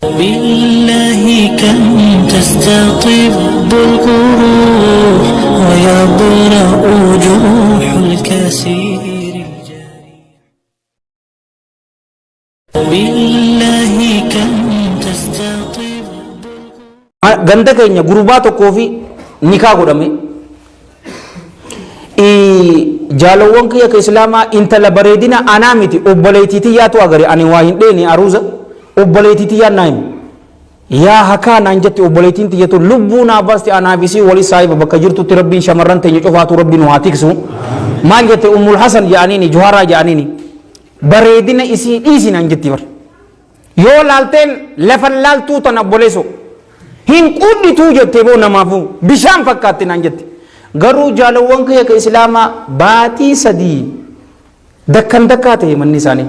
بالله كم تستطب الجروح ويبرأ جروح الكثير الجريح. بالله كم تستطب. Ganda keenya gurbaa tokkoo fi nikaa godhame. Jaalawwan kiyya ka islaamaa, intala bareedina anaa miti, obboleettii tiyyaatu agare. Ani waa hin dheene, aruuza obboleettii tiyyaan naa hime. Yaa hakaa naan jette obboleettiin tiyyatu, lubbuu naa baaste. Anaaf isii wali saahiba. Bakka jirtutti Rabbiin shamarran teenya cufaatu Rabbi nu haa tiksu. Maal jette? Ummul Hasan jedhaniini, Juharaa jedhaniini. Bareedina isii dhiisi naan jetti bar. Yoo laalteen lafan laaltuu tan, obboleesso, hin qudhituu jettee boo, namaafuu bishaan fakkaatti naan jette. Garuu jaalawwan kiyya ka islaamaa, baatii 3 dakkan dakkaa ta'e manni isaanii.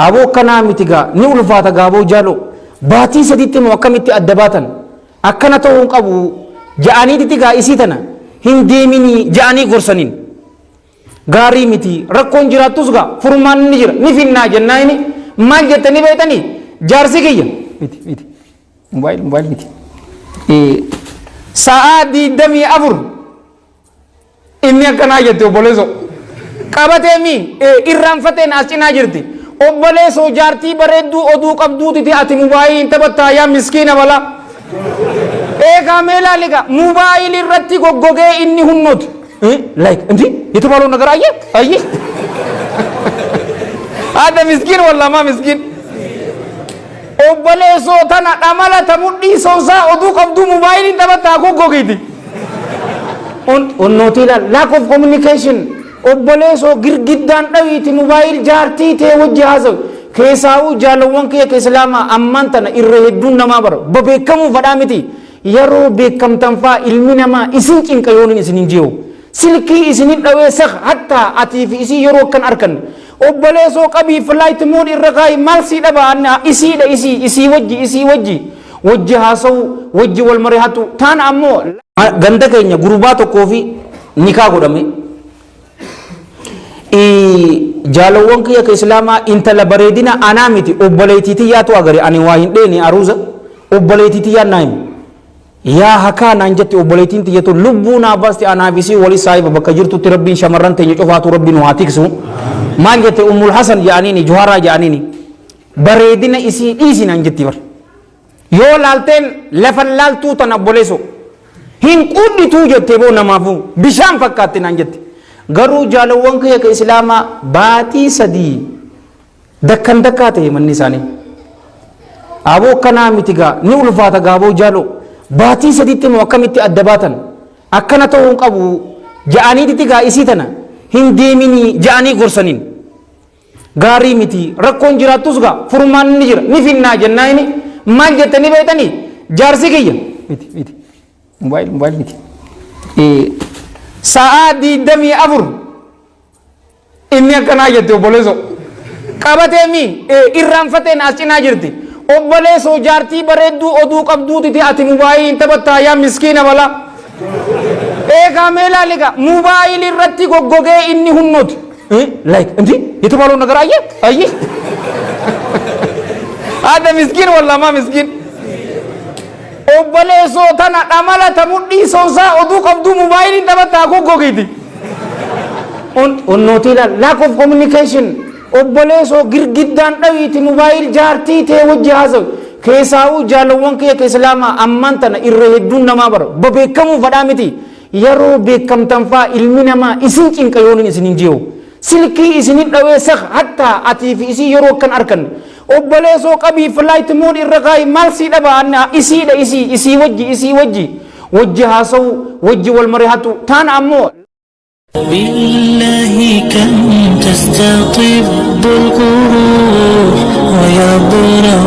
Aboo, akkanaa miti gaa, ni ulfaata gaaboo jaaloo. Baatii 3tti immoo akkamitti adda baatan? Akkana ta'uu hin qabu ja'aniititi gaa, isii tana hin deeminii ja'anii gorsaniin. Gaarii miti, rakkoon jiraattus gaa furmaan ni jira, ni finnaa jennaa. Inni maal jettanii beektanii? Jaarsi kiyya miti miti, mobaayil mobaayil miti, sa'aa 24 inni akkanaa jette. Obboleessoo, qabatee mi irraanfateen as cinaa jirti. Obboleessoo, jaartii bareedduu oduu qabduutiti ati mobaayilii hin taphattaa, yaa miskiina balaa. Eegaa mee laaliga, mobaayilii irratti goggogee inni humnooti like እንዲህ የተባለውን ነገር አየህ አየህ። Haadha miskiin, wallamaa miskiin. Obboleessoo, tana dhamala ta mudhii soonsaa oduu qabduu mobaayiliin taphattaa goggogiiti. Onnootii ilaal, lack of communication. Obboleessoo, girgiddaan dhawiiti mobaayil jaartii tee wajji haasawu. Keessaa'uu jaalawwan kiyya ka islaamaa, ammaan tana irra hedduun namaa bara babeekamuu fadhaa miti. Yeroo beekamtan faa ilmi namaa isin cinqa yooniin isin hin jiru. Silkii isinin dhawee sak hattaa atii fi isii yeroo akkan arkan. Obboleessoo, qabii flight mode irra kaayi. Maal sii dhaba? Isiidha, isii isii wajji, isii wajji wajji haasawu, wajji wal mari'atu taan. Ammoo ganda keenya gurbaa tokkoo fi nikaa godhame. Jaalawwan kiyya ka islaamaa, intala bareedina anaa miti, obboleettii tiyyaatu agare. Ani waa hin dheene, aruuza obboleettii tiyyaan naa hime. Yaa hakaa naan jette obboleettiin tiyyatu, lubbuu naa baaste. Anaaf isii wali saahiba. Bakka jirtutti Rabbiin shamarran teenya cufaatu Rabbi nu haa tiksu. Maal jette? Ummul Hasan jedhaniini, Juharaa jedhaniini. Bareedina isii dhiisi naan jetti bar. Yoo laalteen lafan laaltuu tan, obboleessoo, hin qudhituu jettee boo, namaafuu bishaan fakkaatti naan jette. Garuu jaalawwan kiyya ka islaamaa, baatii 3 dakkan dakkaa ta'e manni isaanii. Aboo, akkanaa miti gaa, ni ulfaata gaaboo jaaloo. Baatii 3tti immoo akkamitti adda baatan? Akkana ta'uu hin qabu ja'aniititi gaa, isii tana hin deeminii ja'anii gorsaniin. Gaarii miti, rakkoon jiraattus gaa furmaan ni jira, ni finnaa jennaa. Inni maal jettanii beektanii? Jaarsi kiyya miti miti, mobaayil mobaayil miti, sa'aa 24 inni akkanaa jette. Obboleessoo, qabatee mi irraanfateen as cinaa jirti. Obboleessoo, jaartii bareedduu oduu qabduutiti ati mobaayilii hin taphattaa, yaa miskiina balaa. Eegaa mee laaliga, mobaayilii irratti goggogee inni humnooti like እንዲህ የተባለውን ነገር አየህ አየህ። Haadha miskiin, wallamaa miskiin. Obboleessoo, tana dhamala ta mudhii soonsaa oduu qabduu mobaayiliin taphattaa goggogiiti. Onnootii ilaal, lack of communication. Obboleessoo, girgiddaan dhawiiti mobaayil jaartii tee wajji haasawu. Keessaa'uu jaalawwan kiyya ka islaamaa, ammaan tana irra hedduun namaa bara babeekamuu fadhaa miti. Yeroo beekamtan faa ilmi namaa isin cinqa yooniin isin hin jiru. Silkii isinin dhawee sak hattaa atii fi isii yeroo akkan arkan. Obboleessoo, qabii flight mode irra kaayi. Maal sii dhaba? Isiidha, isii isii wajji, isii wajji wajji haasawu, wajji wal mari'atu taan. Ammoo بالله كم تستطب الجروح ويبرأ